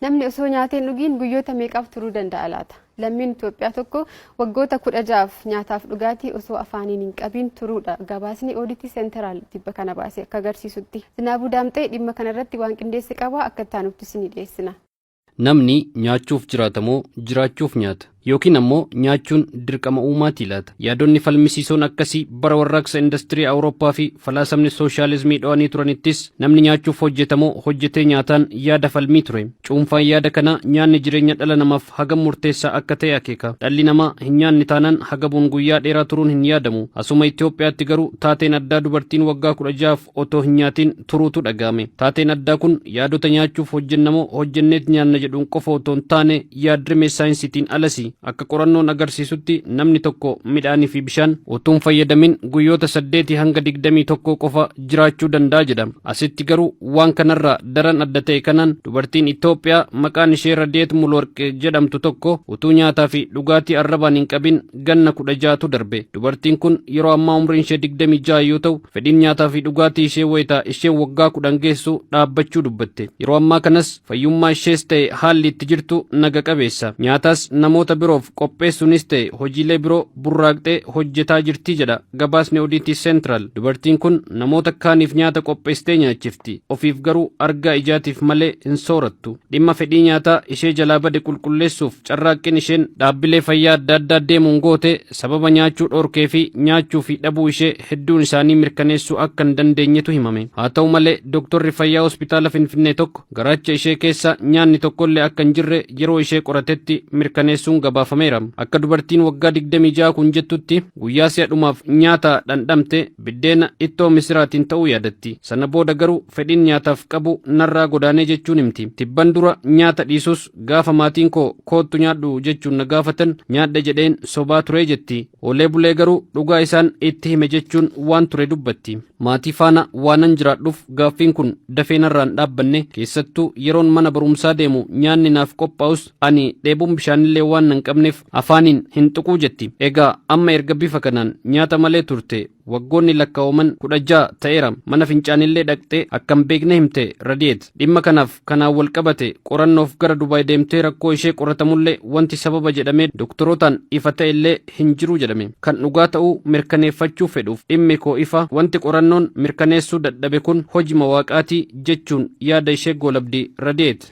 Namni osoo nyaatee hin dhugiin guyyoota meeqaaf turuu danda'a laata? Lammiin Itoophiyaa tokko waggoota 16f nyaataaf dhugaatii osoo afaaniin hin qabiin turuudha gabaasni Ooditii Seentiraal tibba kana baase akka agarsiisutti. Zinaabuu Daamxee dhimma kanarratti waan qindeesse qaba, akka itti aanutti isinii dhiyeessina. Namni nyaachuuf jiraata moo jiraachuuf nyaata? Yookiin ammoo nyaachuun dirqama uumaatii laata? Yaadonni falmisiisoon akkasii bara warraaqsa industirii Awurooppaa fi falaasamni sooshaalizmii dho'anii turanittis namni nyaachuuf hojjeta moo hojjetee nyaataan yaada falmii ture. Cuunfaan yaada kanaa nyaanni jireenya dhala namaaf hagam murteessaa akka ta'e akeeka. Dhalli namaa hin nyaanne taanaan hagabuun guyyaa dheeraa turuun hin yaadamu. Asuma Itoophiyaatti garuu taateen addaa dubartiin waggaa 16f otoo hin nyaatiin turuutu dhaga'ame. Taateen addaa kun yaadota nyaachuuf hojjennamoo hojjenneet nyaanna jedhuun qofa otoo hin taane yaadrimee saayinsiitiin alasi. Akka qorannoon agarsiisutti namni tokko midhaanii fi bishaan utuu hin fayyadamin guyyoota 8 hanga 21 qofa jiraachuu danda'a jedha. Asitti garuu waan kanarraa daran adda ta'e kanaan dubartiin Itoophiyaa maqaan ishee Radiyeet Mulwarqe jedhamtu tokko utuu nyaataa fi dhugaatii arrabaan hin qabin ganna 16tu darbe. Dubartiin kun yeroo ammaa umriin ishee 26 yoo ta'u, fedhiin nyaataa fi dhugaatii ishee wayitaa isheen waggaa 10 geessu dhaabbachuu dubbatte. Yeroo ammaa kanas fayyummaa ishees ta'e haalli itti jirtu naga qabeessa. Nyaataas namoota biroof qopheessuunis ta'e hojiilee biroo burraaqxee hojjetaa jirti jedha gabaasni Oodiitii Seentiraal. Dubartiin kun namoota kaaniif nyaata qopheessitee nyaachifti. Ofiif garuu argaa ijaatiif malee hin soorattu. Dhimma fedhii nyaataa ishee jalaa bade qulqulleessuuf carraaqqiin isheen dhaabbilee fayyaa adda addaa deemuun goote sababa nyaachuu dhorkee fi nyaachuu fi dhabuu ishee hedduun isaanii mirkaneessuu akka hin dandeenyetu himame. Haa ta'u malee dooktorri fayyaa hospitaala Finfinnee tokko garaacha ishee keessa nyaanni tokkollee akka hin jirre yeroo ishee qoratetti mirkaneessuun gabaafameera. Akka dubartiin waggaa 26 kun jettutti guyyaa si'a dhumaaf nyaata dhandhamte biddeena ittoo misiraatiin ta'uu yaadatti. Sana booda garuu fedhiin nyaataaf qabu narraa godaanee jechuun himti. Tibban dura nyaata dhiisus gaafa maatiin koo koottu nyaadhu jechuun na gaafatan nyaadhe jedheen sobaa ture jetti. Oolee bulee garuu dhugaa isaan itti hime jechuun waan ture dubbatti. Maatii faana waanan jiraadhuuf gaaffiin kun dafee narraan dhaabbanne, keessattuu yeroon mana barumsaa deemu nyaanni naaf qophaa'us ani dheebuun bishaanillee waan nan qabneef afaaniin hin tuquu jetti. Egaa amma erga bifa kanaan nyaata malee turte waggoonni lakkaa'aman 16 ta'eera. Mana fincaanillee dhaqxee akka hin beekne himte Radiyeet. Dhimma kanaaf kanaan wal qabate qorannoof gara Dubaay deemtee rakkoo ishee qoratamullee wanti sababa jedhamee doktorootaan ifa ta'ellee hin jiru jedhame. Kan dhugaa ta'uu mirkaneeffachuu fedhuuf dhimmi koo ifa, wanti qorannoon mirkaneessuu dadhabe kun hojima waaqaatii jechuun yaada ishee goolabdi Radiyeet.